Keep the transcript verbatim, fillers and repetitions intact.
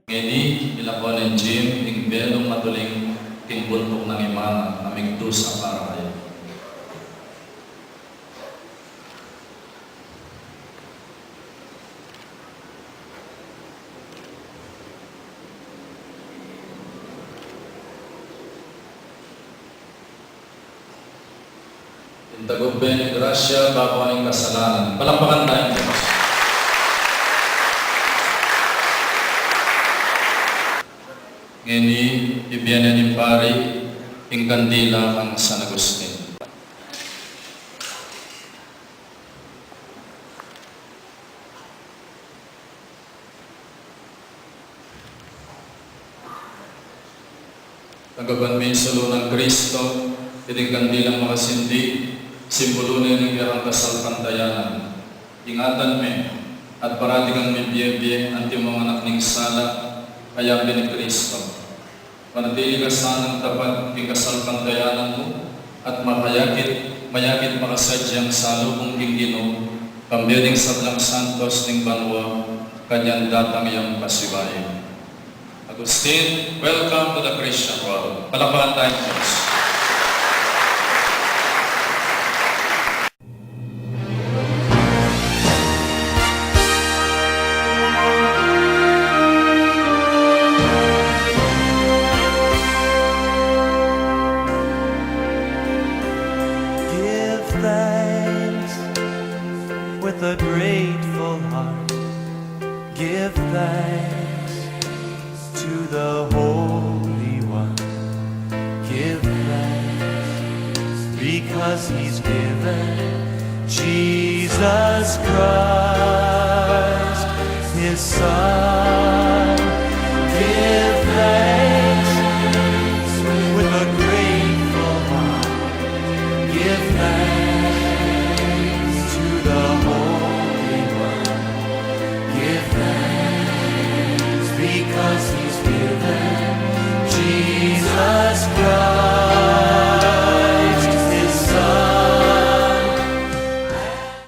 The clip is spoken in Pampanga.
Ngeni, ilako neng Jim ing belung matuling king buntuk nang imana a migdusa para kaya. Ing tagupe ning grasya, bako ning kasalanan. Palakpakan taya ing Dios. Ngeni, ibie na ning pari ing kandila nang San Agustin. Tanggapan mi ing salu nang Kristo, iting kandilang makasindi, simbulu na ning kekang kasalpantayanan. Ingatan mi, at parati kang mibie-bie, antimong anak ning sala, kayabe ni Kristo. Manatili ka sanang tapat king kasalpantayanan mu, at mayakit, mayakit makasadyang salubung king Ginu, kambe ding sablang santos ning banua, kanyang datang yang pasibayu. Agustin, welcome to the Christian world. Palakpakan taya ing Dios. Give thanks with a grateful heart. Give thanks to the Holy One. Give thanks because he's given Jesus Christ, his Son.